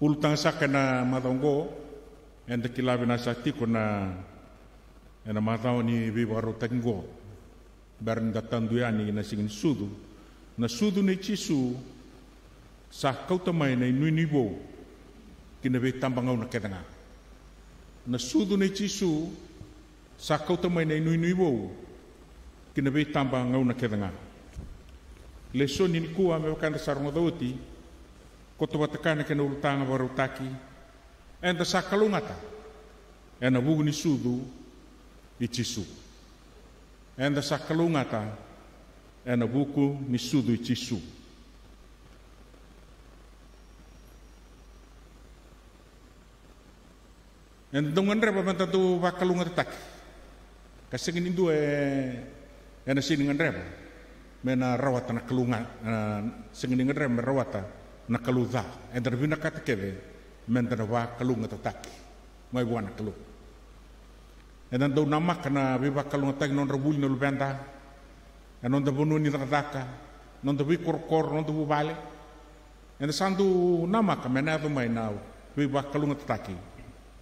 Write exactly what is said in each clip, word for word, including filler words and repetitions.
Ulutaga saka ena macawa oqo, eda kila vinaka saka tiko na, ena macawa ni veivakarautaki oqo. Bera ni da tadu yani na siga ni sucu. Na sucu nei Jisu sa kauta mai na inuinui vou ki na veitabagauna kece ga. Na sucu nei Jisu sa kauta mai na inuinui vou ki na veitabagauna kece ga. Lesoni nikua, me vaka eda sa rogoca oti, koto vata kaya na kena ulutaga vakarautaki, eda sa kalougata ena vuku ni sucu i Jisu. Eda sa kalougata ena vuku ni sucu i Jisu. Eda dau gadreva meda dau vakalougatataki. Ka sega ni dua e, ena sega ni gadreva me na rawata na kalou ga, e, sega ni gadreva me rawata na kalou ca. Eda na vinakata kece meda na vakalougatataki mai vua na Kalou. Eda dau namaka na veivakalougatataki, nodra vuli na luveda, e noda vanua ni cakacaka, noda veikorokoro, noda vuvale. Eda sa dau namaka me na yaco mai na veivakalougatataki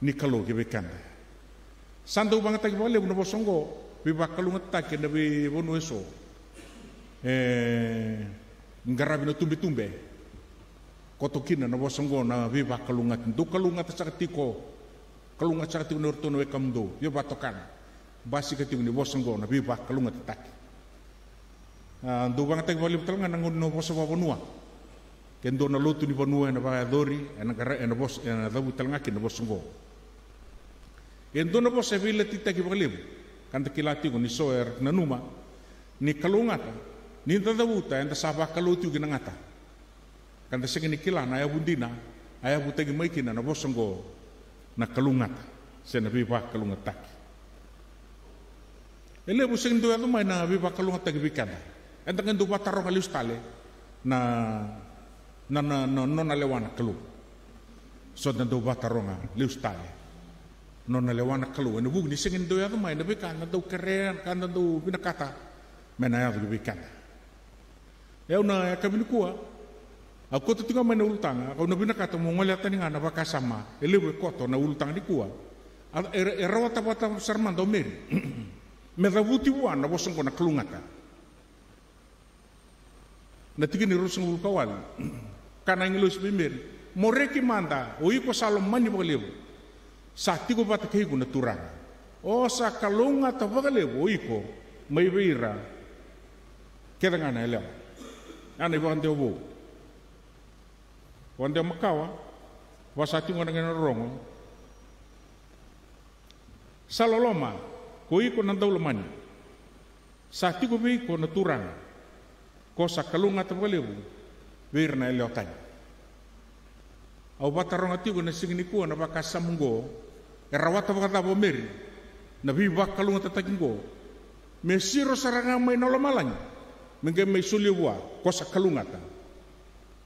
ni Kalou ki vei keda. Sa dau vagataki vakalevu na vosa oqo, veivakalougatataki ena veivanua eso. E qaravi na tubetube. Koto kina na vosa oqo na veivakalougatataki. Dou kalougata saka tiko, kalougata saka tiko na iratou na wekamudou, via vakatokana. Basika tiko ni vosa oqo na veivakalougatataki. A, dau vagataki vakalevu tale ga na gauna ni vosa vakavanua. Ke dua na lotu ni vanua ena vakayacori, ena qara, ena vosa, ena cavuti tale ga kina na vosa oqo. E dua na vosa e veilatitaki vakalevu, ka da kila tiko ni so era nanuma ni kalougata, ni da cavuta, eda sa vakalou tiko ki na gata. Ka da sega ni kila na yavu dina a yavutaki mai kina na vosa oqo na kalougata se na veivakalougatataki. E levu sega ni dau yaco mai na veivakalougatataki vei keda. Eda qai dau vakataroga lesu tale na, na, na, na nona lewa na Kalou. So da dau vakataroga lesu tale nona lewa na Kalou ena vuku ni sega ni dau yaco mai na veika da dau kerea, ka da dau vinakata me na yaco ki vei keda. E au na yakavi nikua, au koto tiko mai na ulutaga, au na vinakata mo gole tani ga na vakasama e levu e koto na ulutaga nikua. A, e, e rawata vata sara mada o Meri me cavuti vua na vosa oqo na kalougata. Na tikina e ruasagavulu ka walu. Kaya na agilosi vei Meri, mo reki mada, o iko sa lomani vakalevu. Sa tiko vata kei iko na Turaga. O sa kalougata vakalevu o iko mai vei ira kece ga na yalewa. Ya na ivakadewa vou. Vakadewa makawa, vaka sa tiko na kena rorogo. Sa loloma ko iko na daulomani. Sa tiko vei iko na Turaga. Ko sa kalougata vakalevu vei ira na yalewa tani. Au vakataroga tiko na siga nikua na vakasama oqo, e rawata vakacava o Meri na veivakalougatataki oqo, me siro sara ga mai na lomalagi me qai mai solia vua ko sa kalougata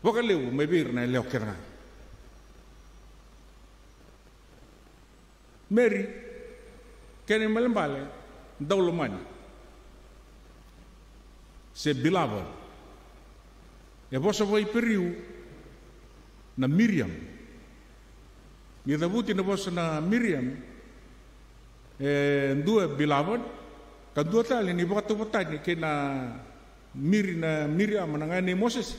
vakalevu mai vei ira na yalewa kece ga. Meri, kena ibalebale, daulomani se beloved. E vosa vakaIperiu na Miriam. Ni cavuti na vosa na Miriam, e dua e beloved, ka dua tale ni vakatauvatani kei na Miri, na Miriama na gaya nei Mosese.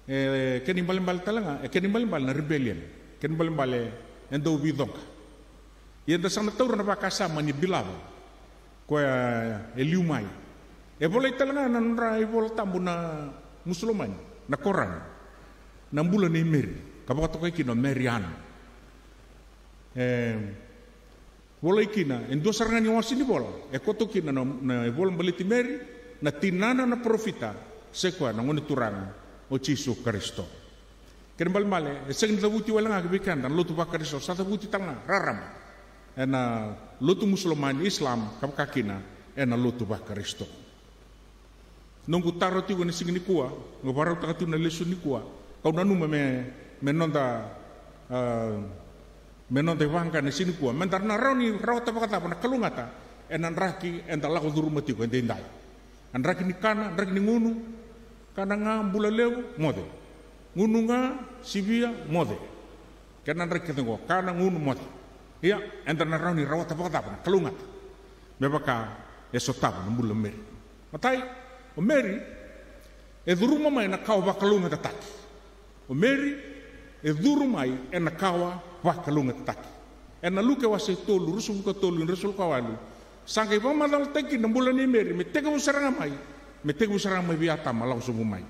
E kena ibalebale tale ga, e kena ibalebale na rebellion. Kena ibalebale e dau veicoqa. Ia da sa na taura na vakasama ni beloved, koya e liu mai. E volai tale ga na nodra iVola Tabu na Musulomani, na Koran, na bula nei Meri, ka vakatokai kina o Mary Ann. E volai kina, e dua sara ga ni wase ni vola e koto kina na, na ivola baleti Meri, na tinana na parofita, se koya na Gone Turaga o Jisu Karisito. Kena ibalebale, e sega ni cavuti wale ga ki vei keda na lotu vaKarisito, sa cavuti tale ga raraba ena lotu Musulomani, Islam, ka vaka kina ena lotu vaKarisito. Noqu taro tiko ena siga nikua, au vakarautaka tiko na lesoni nikua, kau nanuma me, me noda, a, me noda ivaqa ena siga nikua, me da na rawa ni rawata vakacava na kalougata ena draki eda lako curuma tiko edaidai. A draki ni kana, a draki ni gunu, kana ga, bula levu, moce. Gunu ga, sivia, moce. kena draki kece oqo, kana, gunu, moce. Ia, eda na rawa ni rawata vakacava na kalougata me vaka e sotava na bula o Meri? Matai, o Meri e curuma mai na kawa vakalougatataki. O Meri e curu mai ena kawa vakalougatataki. Ena Luke wase tolu, ruasagavulu ka tolu, ruasagavulu ka walu, sa qai vakamacalataki na bula nei Meri me tekivu sara ga mai, me tekivu sara ga mai vei Atama, lako sobu mai.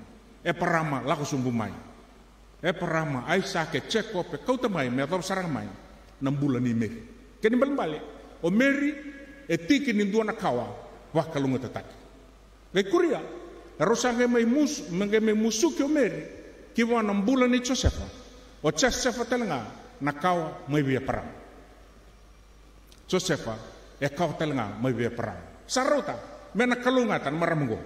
Eparama, lako sobu mai. Eparama, Aisake, Jekope, kauta mai me yacova sara ga mai na bula nei Meri. Kena ibalebale, o Meri e tiki ni dua na kawa vakalougatataki. Qai kuria, e rau sa qai mai mus-, me qai mai musuki o Meri ki vua na bula nei Josefa. O Josefa tale ga na kawa mai vei Eparama. Josefa e kawa tale ga mai vei Eparama. Sa rauta me na kalougata na marama oqo.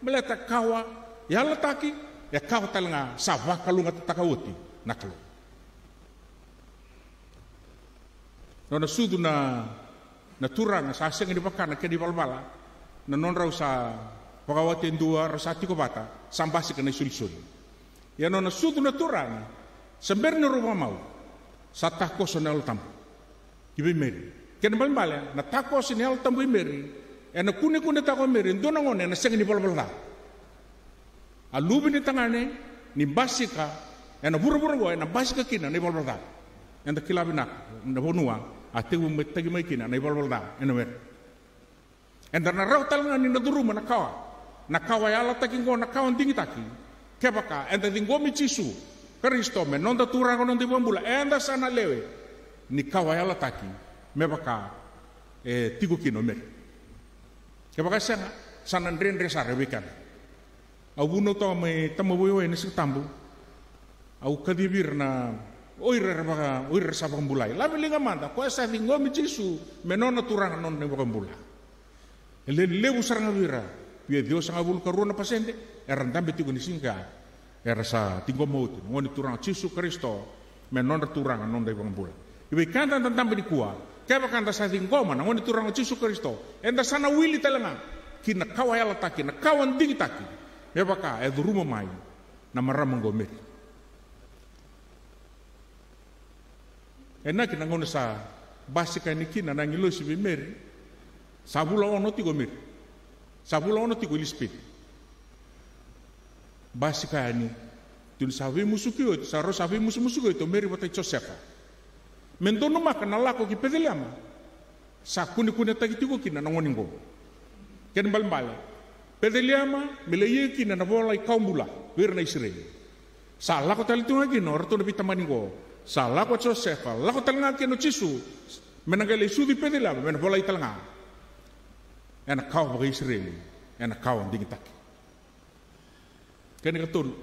Baleta kawa yalataki, e kawa tale ga sa vakalougatataka oti na Kalou. Nona sucu na, na turaga, sa sega ni vaka na kena ivalavala. Na nodrau sa vakawati e dua, rau sa tiko vata, sa basika na isolisoli. Ia nona sucu na turaga, sa bera ni rau vakamau, sa takoso na Yalo Tabu ki vei Meri. Kena ibalebale, na takoso ni Yalo Tabu vei Meri, ena kunekunetaka o Meri e dua na gone ena sega ni valavala ca. A luve ni tagane ni basika ena vuravura oqo, ena basika kina na ivalavala ca. Eda kila vinaka na vanua a tekivu mai, taki mai kina na ivalavala ca ena were. Eda na rawa tale ga ni na curuma na kawa, na kawa yalataki oqo, na kawa digitaki. Kevaka eda ciqomi Jisu Karisito me noda Turaga, noda iVakabula, eda sa na lewe ni kawa yalataki me vaka e tiko kina o Meri. Kevaka e sega, sa na dredre sara vei keda. Au vunau toka mai Tamavui Wai ena Siga Tabu. Au kacivi ira na, o ira era vaka, o ira era sa vakabulai. Lave liga mada, koya sa ciqomi Jisu me nona Turaga, nona iVakabula. E le levu sara ga vei ira, via ciwasagavulu ka rua na pasede era dabe tiko ni siga ya. Era sa ciqoma oti na Gone Turaga o Jisu Karisito me nodra Turaga, nodra iVakabula. I vei keda eda dabe nikua, kevaka eda sa ciqoma na Gone Turaga o Jisu Karisito, eda sa na wili tale ga ki na kawa yalataki, na kawa digitaki, me vaka e curuma mai na marama oqo o Meri. Ena kena gauna sa basika yani kina na agilosi vei Meri, sa vula ono tiko o Meri. Sa vula ono tiko o Ilisapeti. Basika yani, tukuni sa veimusuki oti, sa rau sa veimusumusuki oti o Meri vata kei Josefa me donumaka na lako ki Peceliema. Sa kunekunetaki tiko kina na gone oqo. Kena ibalebale, Peceliema me lai ia kina na vola i kawa bula vei ira na Isireli. Sa lako tale tu ga kina o ratou na veitamani oqo. Sa lako o Josefa, lako tale ga kina o Jisu, me na qai lai sucu i Peceliema, me na volai tale ga ena kawa vakaIsireli, ena kawa digitaki. Kena ikatolu,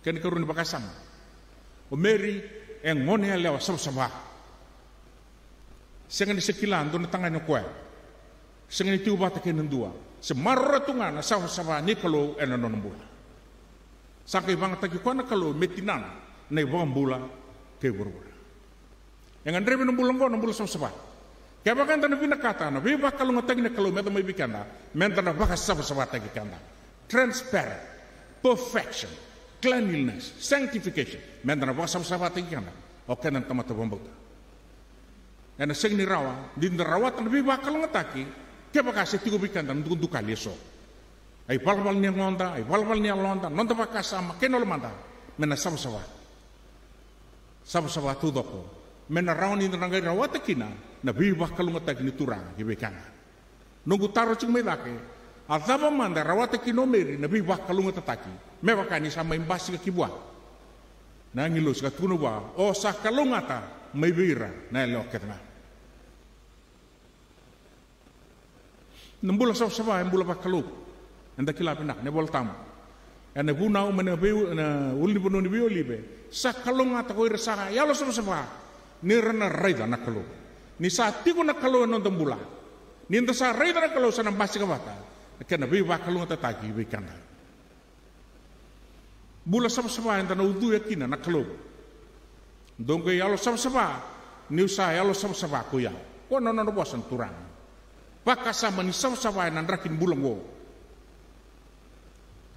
kena ikarua ni vakasama. O Meri e gone yalewa savasava. Sega ni se kila dua na tagane o koya. Sega ni tiko vata kei na dua. Se maroroya tu ga na savasava ni Kalou ena nona bula. Sa qai vagataki koya na Kalou me tinana na iVakabula kei vuravura. E gadrevi na bula oqo na bula savasava. Kevaka eda na vinakata na veivakalougatataki ni Kalou me yaco mai vei keda, meda na vakasavasavataki keda. Transparent, perfection, cleanliness, sanctification. Meda na vakasavasavataki keda o keda na tamata vakabauta. Ena sega ni rawa ni da rawata na veivakalougatataki kevaka se tiko vei keda na dukadukali eso. A ivalavala ni yagoda, a ivalavala ni yaloda, noda vakasama kei na lomada me na savasava. Savasava taucoko me na rawa ni da na qai rawata kina na veivakalougatataki ni Turaga ki vei keda. Noqu taro tiko mai cake, a cava mada e rawata kina o Meri na veivakalougatataki me vaka ni sa mai basika ki vua na agilosi ka tukuna vua, o sa kalougata mai vei ira na yalewa kece ga. Na bula savasava e bula vakalou. Eda kila vinaka na iVola Tabu. Ena Vunau mai na vei, na ulunivanua ni veiolive, sa kalougata ko ira sa yalosavasava, ni ra na raica na Kalou. Ni sa tiko na Kalou ena noda bula, ni da sa raica na Kalou, sa na basika vata na kena veivakalougatataki vei keda. Bula savasava eda na ucuya kina na Kalou. Dou qai yalosavasava, niu sa yalosavasava ko i au. Koya na nona vosa na Turaga. Vakasama ni savasava ena draki ni bula oqo.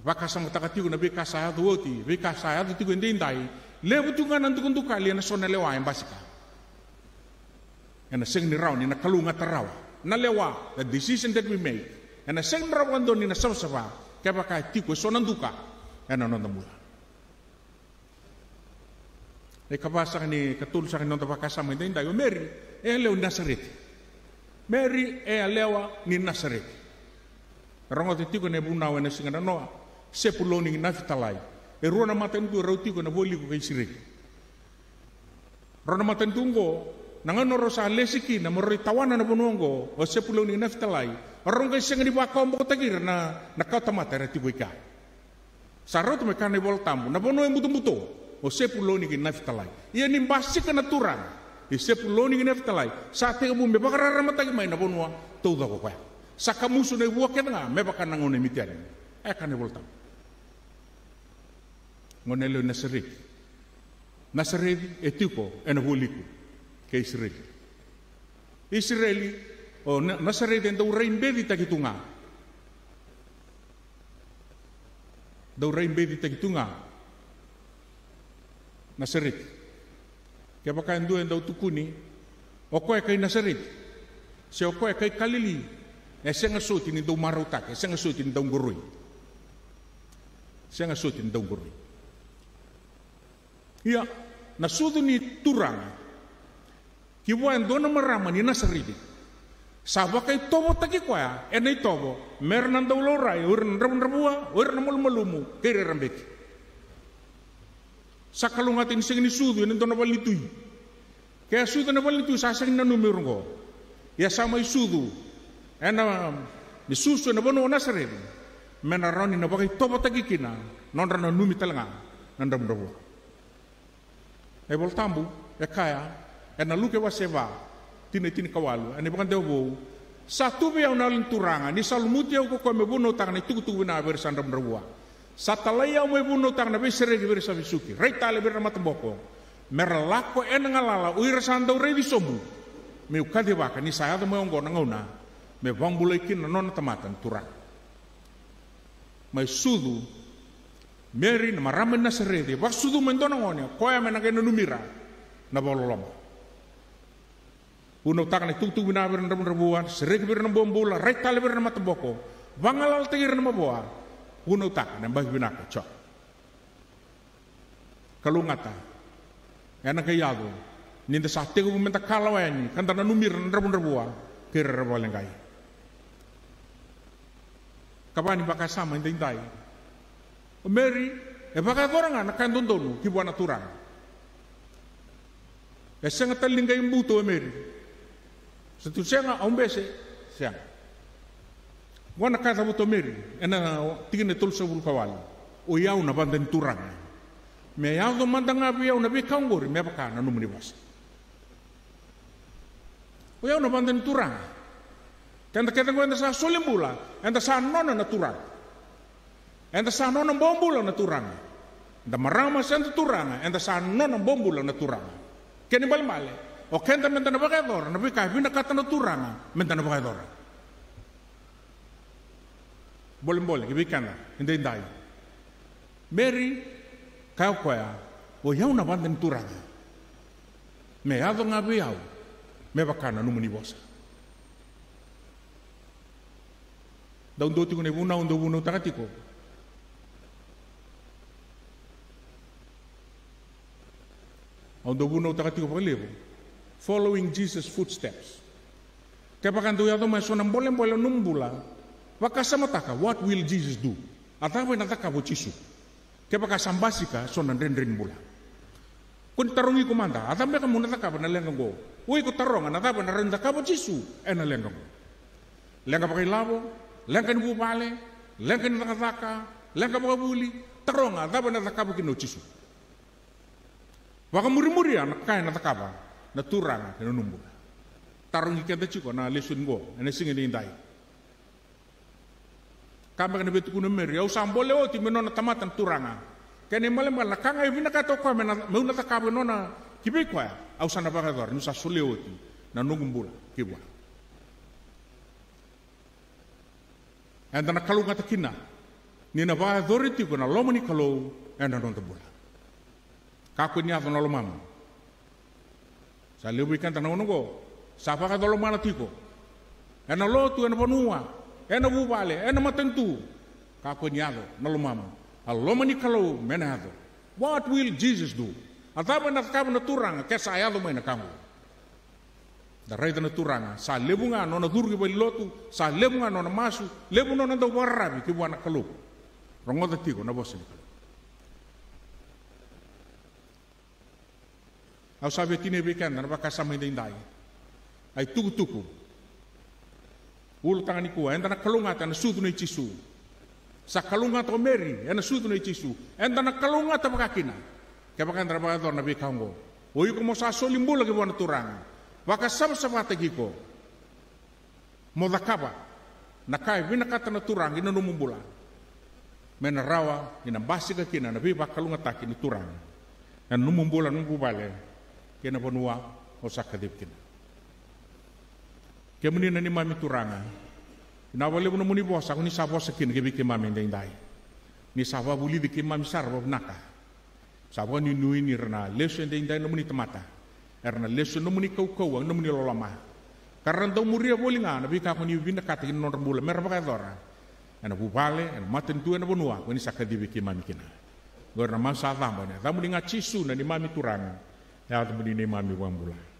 Vakasamataka tiko na veika sa yaco oti, veika sa yaco tiko edaidai. Levu tiko ga na dukadukali ena so na lewa e basika. Ena sega ni rawa ni na kalougata rawa na lewa, the decision that we make. Ena sega ni rawa vakadua ni na savasava kevaka e tiko eso na duka ena noda bula. Na ikava saka ni katolu saka ni noda vakasama edaidai, o Meri e yalewa ni Nasareti. Meri e yalewa ni Nasareti. Rogoca tiko na ivunau ena siga nanoa, Sepuloni kei Nafitalai. E rua na matanitu e rau tiko ena vualiku kei Isireli. Rau na matanitu oqo, na gauna rau sa lesi kina mo rau tawana na vanua oqo, o Sepuloni kei Nafitalai, rau qai sega ni vakawabokotaki ira na, na kawatamata era tiko i kea. Sa rauta mai kaya na iVola Tabu, na vanua e butobuto, o Sepuloni kei Nafitalai. Ia ni basika na Turaga i Sepuloni kei Nafitalai, sa tekivu me vakararamataki mai na vanua taucoko koya. Sa kamusu na ivua kece ga me vaka na gauna i Mitiani. E kaya na iVola Tabu. Gone yalewa ni Nasareti. Nasareti e tiko ena vualiku kei Isireli. Isireli, o Na-, Nasareti e dau rai becitaki tu ga. Dau rai becitaki tu ga Nasareti. Kevaka e dua e dau tukuni, o koya e kai Nasareti se o koya e kai Kalili, e sega soti ni dau marautaki, e sega soti ni dau qoroi. Sega soti ni dau qoroi. Ia, na sucu ni Turaga ki vua e dua na marama ni Nasareti, sa vakaitovotaki koya ena itovo me ra na dau laurai o ira na dravudravua, o ira na malumalumu kei ira era beci. Sa kalougata ni sega ni sucu ena dua na vale ni tui. Ke a sucu ena vale ni tui sa sega ni nanumi o ira oqo. Ia sa mai sucu ena, ni susu ena vanua o Nasareti, me na rawa ni na vakaitovotaki kina nodra nanumi tale ga na dravudravua. Na iVola Tabu e kaya ena Luke wase va, tikina e tinikawalu, ena iVakadewa Vou: Sa tu vei au na Yalo ni Turaga, ni sa lumuti au ko koya me vunautaka na itukutuku vinaka vei ira sa dravudravua. Sa talai au me vunautaka na veisereki vei ira sa vesuki, rai tale vei ira na mataboko, me ra lako ena galala o ira sa dau raici sobu, me'u kacivaka ni sa yaco mai oqo na gauna me vakabulai kina na nona tamata na Turaga. Mai sucu Meri, na marama ni Nasareti, vakasucu mai dua na gone, o koya me na qai nanumi ira na vakaloloma. Vunautaka na itukutuku vinaka vei ira na dravudravua, sereki vei ira na bobula, rai tale vei ira na mataboko, vagalalataki ira na mavoa, vunautaka na yabaki vinaka o Jiova. Kalougata, ena qai yaco ni da sa tekivu me da kalawa yani ka da nanumi ira na dravudravua kei ira era vakaleqai. Kava ni vakasama edaidai. O Meri e vakayacora ga na ka e dodonu ki vua na Turaga. E sega tale ni qai buto o Meri. Sa tu sega, au bese, sega. Vua na ka e cavuta o Meri ena tikina e tolusagavulu ka walu: O i au na vada ni Turaga. Me yaco mada ga vei au na veika oqori me vaka na nomuni vosa. O i au na vada ni Turaga. Keda kece oqo eda sa soli bula, eda sa nona na Turaga. Eda sa nona bobula na Turaga. Da marama se da turaga, eda sa nona bobula na Turaga. Kena ibalebale, o keda me da na vakayacora na veika e vinakata na Turaga me da na vakayacora. Bolebole ki vei keda edaidai. Meri, kaya o koya, o i au na vada ni Turaga. Me yaco ga vei au me vaka na nomuni vosa. Dau dua tiko na ivunau au dau vunautaka tiko. Au dau vunautaka tiko vakalevu, following Jesus' footsteps. Kevaka dau yaco mai eso na bolebole ena nomu bula, vakasamataka, what will Jesus do? A cava ena cakava o Jisu kevaka sa basika eso na dredre ni bula? Ko ni tarogi iko mada, a cava beka mo na cakava na leqa oqo? O iko taroga na cava ena rawa ni cakava o Jisu ena leqa oqo. Leqa vakailavo, leqa ni vuvale, leqa ni cakacaka, leqa vakavuli. Taroga a cava ena cakava kina o Jisu. Vakamurimuria na ka ena cakava na Turaga ena nomu bula. Tarogi keda tiko na lesoni oqo ena siga edaidai. Ka beka na veitukuni o Meri, au sa bole oti me nona tamata na Turaga. Kena ibalebale, na ka ga e vinakata o koya me na, meu na cakava e nona ki vei koya, au sa na vakayacora niu sa solia oti na noqu bula ki vua. Eda na kalougata kina ni na vakayacori tiko na loma ni Kalou ena noda bula. Kakua ni yaco na lomamu. Sa levu vei keda na gauna oqo Sa vakacolomana tiko ena lotu, ena vanua, ena vuvale, ena matanitu. Kakua ni yaco na lomamu. A loma ni Kalou me na yaco. What will Jesus do? A cava ena cakava na Turaga ke sa yaco mai na ka oqo? Da raica na Turaga, sa levu ga nona curu ki valenilotu, sa levu ga nona masu, levu nona dau vakararavi ki vua na Kalou. Rogoca tiko na vosa ni Kalou. Au sa via tinia vei keda na vakasama edaidai. A itukutuku. Ulutaga nikua, eda na kalougata ena sucu nei Jisu. Sa kalougata o Meri ena sucu nei Jisu. Eda na kalougata vakakina kevaka eda na vakayacora na veika oqo. O iko mo sa soli bula ki vua na Turaga. Vakasavasavataki iko mo cakava na ka e vinakata na Turaga ena nomu bula, me na rawa ni na basika kina na veivakalougatataki ni Turaga ena nomu bula, nomu vuvale, kei na vanua o sa kacivi kina. Kemuni na neimami Turaga, vinaka vakalevu nomuni vosa ko ni sa vosa kina ki vei keimami edaidai. Ni sa vakavulici keimami sara vakavinaka. Sa vakanuinui ni ra na lesu edaidai na nomuni tamata. Era na lesu ena nomuni kaukauwa, ena nomuni loloma. Ka ra dau muria voli ga na veika ko ni vinakata ki na nodra bula me ra vakayacora ena vuvale, ena matanitu, ena vanua ko ni sa kacivi keimami kina. Oqori na masu sa cabo ena yacamuni ga Jisu na neimami Turaga. Yacamuni neimami iVakabula.